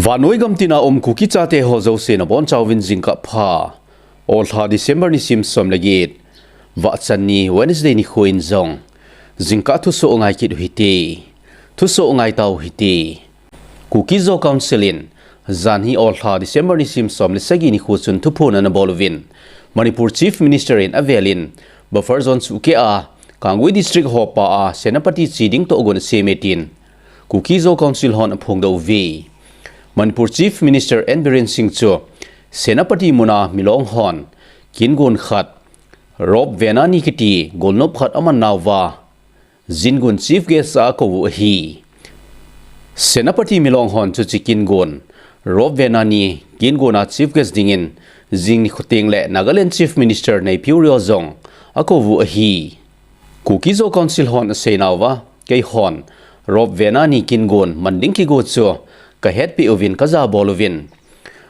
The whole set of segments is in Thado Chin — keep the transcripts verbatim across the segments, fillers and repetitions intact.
Vannoi gam tina um Kuki chate ho jouse nabonchauvin jingkah pha. Olha December nisim som le get, Vahchan ni Wednesday nikho in jong jingkah thusoh ngai kit uhite. Thusoh ngai tau hite. Kuki Zo Council in janhi olha December nisim som le sagi nikho chun thuphon anabol uvin, Manipur Chief Minister in avelin buffer zone suhkeh a Kangui District hopa a Senapati che ding tohgon asem e tin Kuki Zo Council hon aphongdoh uve. Manipur Chief Minister N Biren Singh chu Senapati muna milong hon kin gon khat, rope vena ni kiti golnop khat aman nauva, Jingun Chief Guest a akou u ahi. Senapati milong hon chuche kin gon, rope vena ni kin gon a Chief Guest dingin jing nikho teng le Nagaland Chief Minister Neiphiu Rio jong akou u ahi. Kuki Zo Council hon aseinauva, keihon rope vena ni kin gon man ding kigo chu kahetpi uvin kajabol uvin,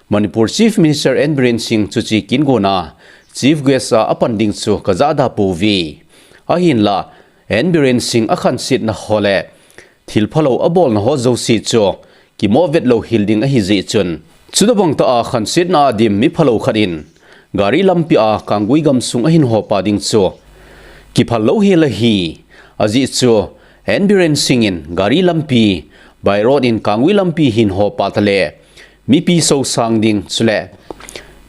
Manipur Chief Minister N Biren Singh chuche kin gon a Chief Guest a apan ding chu kajahda pouve. Ahinla, N Biren Singh a khansetna ho le thil phalou abolna ho jouse chu kimoh vet louhel ding ahi jeh chun, chutobang tah a khansetna a dim mi phalou khat in gari lampi a Kangui gamsung ahin hopa ding chu kiphal louhel ahi. Ajeh chu N Biren Singh in gari lampi, by road in Kangui lampi hin hopa tale mipi sosang ding chule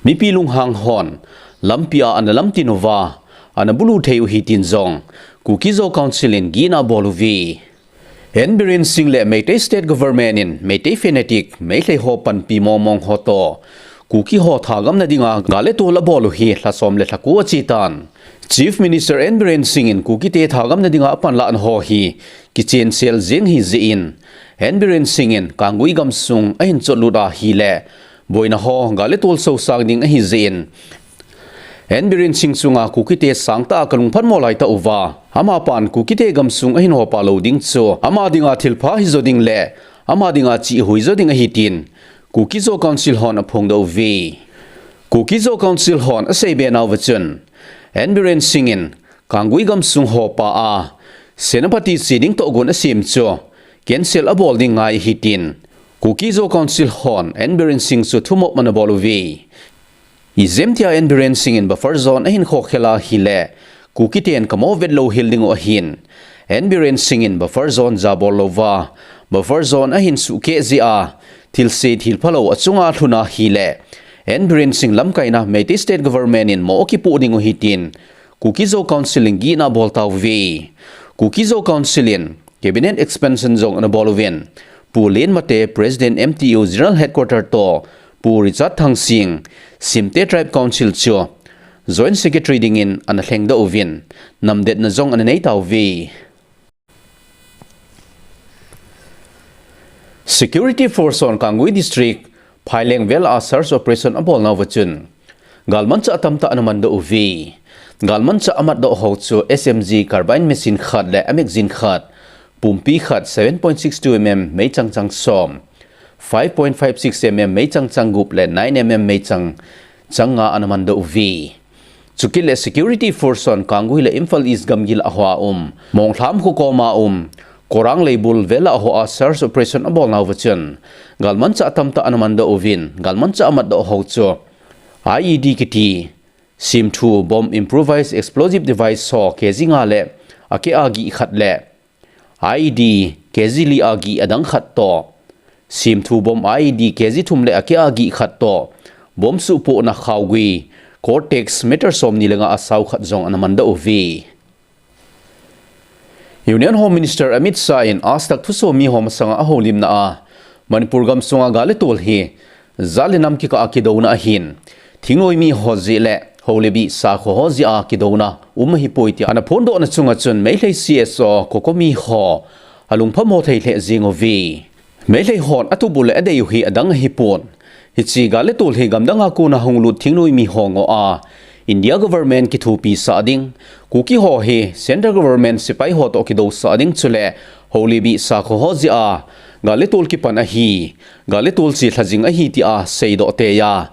mipi lunghang hon lampi a ana lamtin uva ana bulu thei u ahi tin jong Kuki Zo Council in gihna abol uve. N Biren Singh le Meitei State Government in Meitei fanatic, Meitei ho panpi mongmong ho toh Kuki ho thagamna dinga gal le tol abol u hi lha som le lha ko achetan. Chief Minister N Biren Singh in Kukite thagamna dinga apanlahna ho hi kichensel jeng ahi jeh in, N Biren Singh in Kangui gamsung ahin chotlut ahile, boina ho gal le tol sosang ding ahi jeh in, N Biren Singh chunga Kukite sangtah a kalung phatmo laitah uva, amapan Kukite gamsung ahin hopa lou ding chu ama dinga thilpha hijo ding le ama dinga chihoi jo ding ahi tin Kuki Zo Council hon aphongdoh uve. Kuki Zo Council hon aseibe nauva chun, N Biren Singh in Kangui gamsung hopa a Senapati che ding tohgon asem chu cancel abol ding ngai ahi tin Kuki Zo Council hon N Biren Singh chu thumop anabol uve. Ijemtia N Biren Singh in buffer zone ahin khokhel ahile, Kukiten kamoh vet louhel ding u ahin, N Biren Singh in buffer zone jabol louva, buffer zone ahin suhkeh jeh a, thilse thil phalou achunga alhun ahile, N Biren Singh lamkaina Meitei State Government in moh akipoh ding u ahi tin Kuki Zo Council in gihna abol tauve. Kuki Zo Council in Cabinet expansion jong anabol uvin, Pu Lenmate, President M T U General Headquarter toh Pu Richard Thangsing, Simte Tribe Council chu Joint Secretary dingin analhengdoh uvin, namdetna jong ananei tauve. Security Force hon Kangui District, Phaileng vel a search operation abolnauva chun, galmanchah tamtah anamandoh uve. Galmanchah amatdoh ho chu S M G carbine machine khat le a magazine khat, pumpi khat seven point six two M M meichang chang som, five point five six M M meichang chang gup le nine M M meichang chang nga anamandoh uve. Chukit le Security Force hon Kangui le Imphal East gamgi lah hoa um, Monglham kho koma um, Korang Leibul vel lah hoa search operation abolnauva chun, galmanchah tamtah anamandoh uvin, galmanchah amatdoh ho chu I E D kiti, simthu bomb, improvised explosive device ho K G nga le akeh a gih khat le I E D K G li a gih adang khat toh, simthu bomb I E D K G thum le akeh a gih khat toh, bomb suhpohna khaogui, Cortex meter somni le nga a sao khat jong anamandoh uve. Union Home Minister Amit Shah in Aaj Tak thusomi ho masanga ahoulimna a, Manipur gamsunga gal le tol hi jat le nam kikah a kidouna ahin, thingnoi mi ho jeh le hou le bi sakho ho jeh a kidouna um ahipoi tia anaphondohna chunga chun Meitei C S O, COCOMI ho alungphamo thei lheh jeng uve. Meitei hon atup u le adei u hi adang ahipon, hiche gal le tol hi gamdanga kona hunglut thingnoi mi ho ngoh a India government kithopi sah ding, Kuki ho hi Central Government sepai ho toh kidousah ding chule hou le bi sakho ho jeh a gal le tol kipan ahi, gal le tol chelha jing ahi tia seidoh tei a,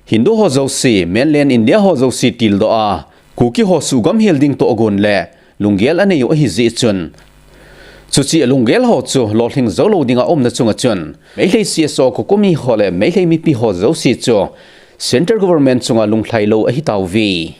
Hindu ho jouse, mainland India ho jouse tildoh a, Kuki ho suhgamhel ding tohgon le lunggel anei u ahi jeh chun, Chuche a lunggel ho chu lolhing jou lou dinga umna chunga chun, Meitei C S O COCOMI ho le Meitei mipi ho jouse chu Central Government chunga lunglhai lou ahi tauve.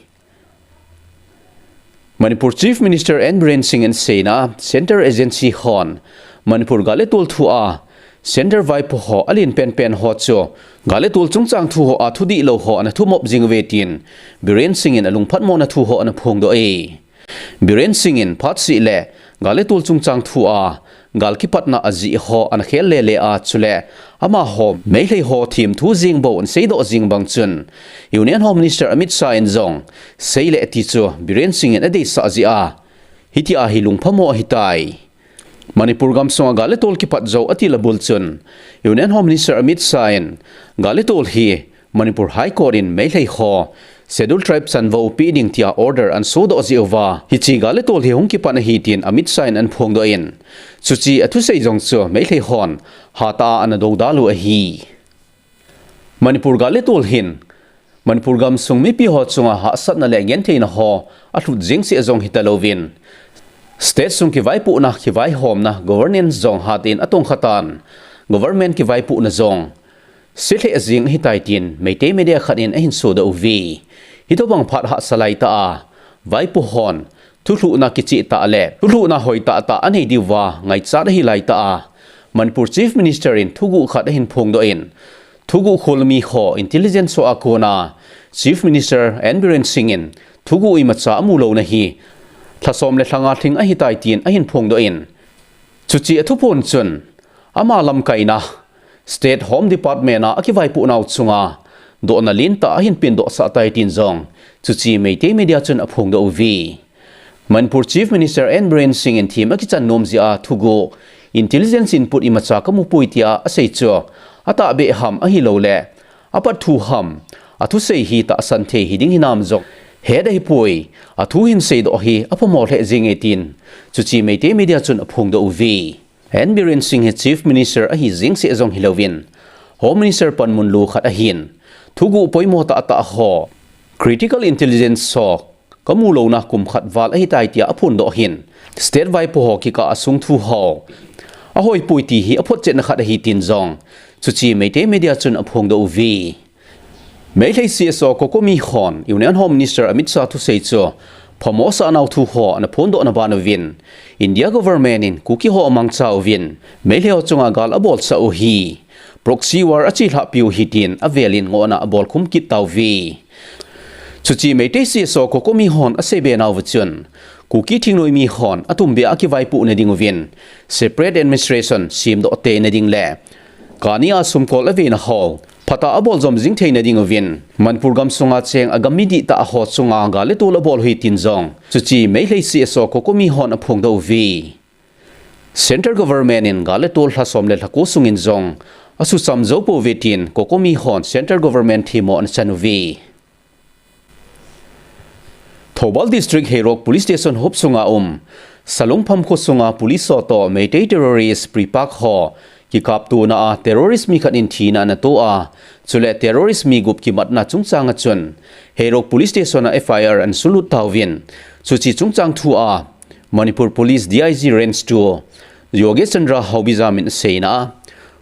Manipur Chief Minister N Biren Singh in aseina, Central Agency hon Manipur gal le tol thua Central vaipo ho alen penpen ho chu gal le tol chungchang thu hoa thudihlou ho ana thumop jing uve tin Biren Singh in alungphatmona thu ho ana phongdoh e. Biren Singh in phatseh le gal le tol chungchang thua gal kipatna ajeh ho ana khel lele a, chule amaho Meitei ho themthu jeng bou ana seidoh jeng bang chun Union Home Minister Amit Shah in jong seile ati chu Biren Singh in adeisah jeh a hitia hi lungphamo ahitai. Manipur gamsunga gal le tol kipat jou atil abul chun Union Home Minister Amit Shah in gal le tol hi Manipur High Court in Meitei ho Scheduled Tribe chanvou pe ding tia order ana sodoh jeh uva hiche gal le tol hi hung kipan ahi tin Amit Shah in ana phongdoh in, chuche athusei jong chu Meitei hon hatah a ana doudal u ahi. Manipur gal le tol hin Manipur gamsung mipi ho chunga hahsatna le gentheina ho alhut jeng seh jong hitalouvin, state sung kivaipohna, kivaihomna, governance jong hatah in atongkha tan, government kivaipohna jong se lheh jeng ahitai tin Meitei media khat in ahin sodoh uve. Hitobang phat hahsa laitah a vaipo hon thulhuhna kicheh tah le thulhuhna hoi tahtah anei diuva ngaichat ahi laitah a Manipur Chief Minister in thuguh khat ahin phongdoh in, thuguh kholmi ho intelligence ho a kona Chief Minister N Biren Singh in thuguh imacha amu louna hi lhasom le lhanga lhing ahitai tin ahin phongdoh in, chuche athuphon chun ama lamkaina State Home Department a akivaipoh nau chunga dohna lentah ahin pendohsah tai tin jong chuche Meitei media chun aphongdoh uve. Manipur Chief Minister N Biren Singh in them akichan nom jeh a thuguh intelligence input imacha kamupoi tia asei chu atahbeh ham ahilouleh apat thu ham, athusei hi tahsan thei hiding hinam jong het ahipoi, athu hin seidoh hi aphamo lheh jenge tin chuche Meitei media chun aphongdoh uve. N Biren Singh hi Chief Minister ahi jeng seh jong hilouvin, Home Minister panmun lou khat ahin, thuguh poimo tahtah ho, critical intelligence ho kamu louna kum khat val ahitai tia aphondoh hin, state vaipo ho kikah a sung thu ho ahoipoi ti hi aphotchetna khat ahi tin jong chuche Meitei media chun aphongdoh uve. Meitei C S O COCOMI hon Union Home Minister Amit Shah thusei chu phamosah nau thu ho ana phondohna ban uvin, India government in Kuki ho amangcha uvin Meitei ho chunga gal abolsah u hi proxy war achelhahpi u ahi tin avel in ngohna abolkhum kit tauve. Chuche Meitei C S O COCOMI hon aseibe nauva chun, Kuki thingnoimi hon atumbeh a akivaipoh nading uvin separate administration semdoh tei nading le kani a sumkol aveina ho phatah a aboljom jing theina ding uvin, Manipur gamsunga cheng agam mi dihtah ho chunga gal le tol abol u ahi tin jong chuche Meitei C S O COCOMI hon aphongdoh uve. Central Government in gal le tol lhasom le lhako sungin jong asucham jou pouve tin COCOMI hon Central Government themmo ana chan uve. Thoubal District Heirok Police Station hop sunga um Salungpham kho sunga police ho toh Meitei terrorist Pripak ho kikaptona a terrorist mi khat in thina ana to a, chule terrorist mi gup kimatna chungchang a chun Heirok Police Station a F I R ana sunlut tauvin, chuche chungchang thu a Manipur Police D I G Range two Yogesh Chandra Haobijam in aseina a,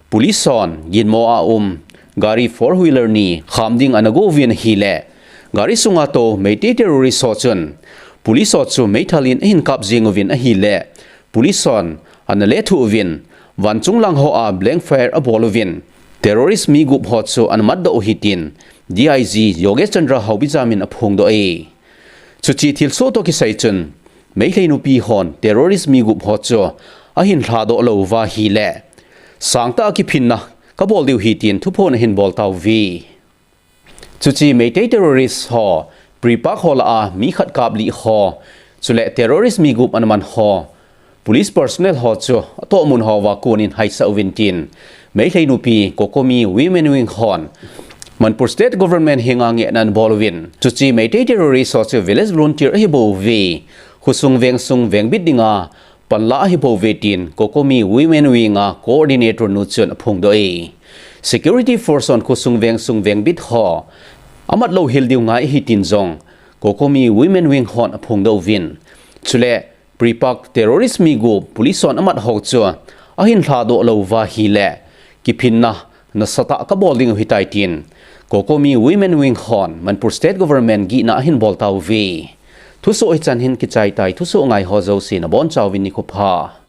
police hon ginmo a um gari four wheeler ni kham ding ana go uvin ahile, gari sunga toh Meitei terrorist ho chun police ho chu meithal in ahin kap jing uvin ahile, police hon ana lethuh uvin, vanchung lang hoa blank fire abol uvin, terrorist mi gup ho chu ana matdoh u ahi tin D I G Yogesh Chandra Haobijam in aphongdoh e. Chuche thilsoh toh kisai chun, Meitei nupi hon terrorist mi gup ho chu ahin lhadoh lou uva ahile, sangtah a kiphinna kabol diu ahi tin thuphon ahin bol tauve. Chuche Meitei terrorist ho, Pripak ho lah a mi khat kaplih ho, chule terrorist mi gup ana man ho, police personnel ho chu atohmun hoa konin haisah uvin tin Meitei nupi COCOMI Women Wing hon Manipur State Government henga ngehna ana bol uvin, chuche Meitei terrorist ho chu village volunteer ahibouve, khosung vengsung vengbit dinga panla ahibouve tin COCOMI Women Wing a coordinator nu chun aphongdoh e. Security force hon khosung vengsung vengbit ho amat louhel diu ngai ahi tin jong COCOMI Women Wing hon aphongdoh uvin, chule Prepak terrorist mi gup police hon amat ho chu ahin lhadoh lou va ahile, kiphinna nasatah kabol ding u ahitai tin COCOMI Women Wing hon Manipur State Government gihna ahin bol tauve. Thusoh hichan hin kichai tai, thusoh ngai ho jouse nabonchauvin nikho pha.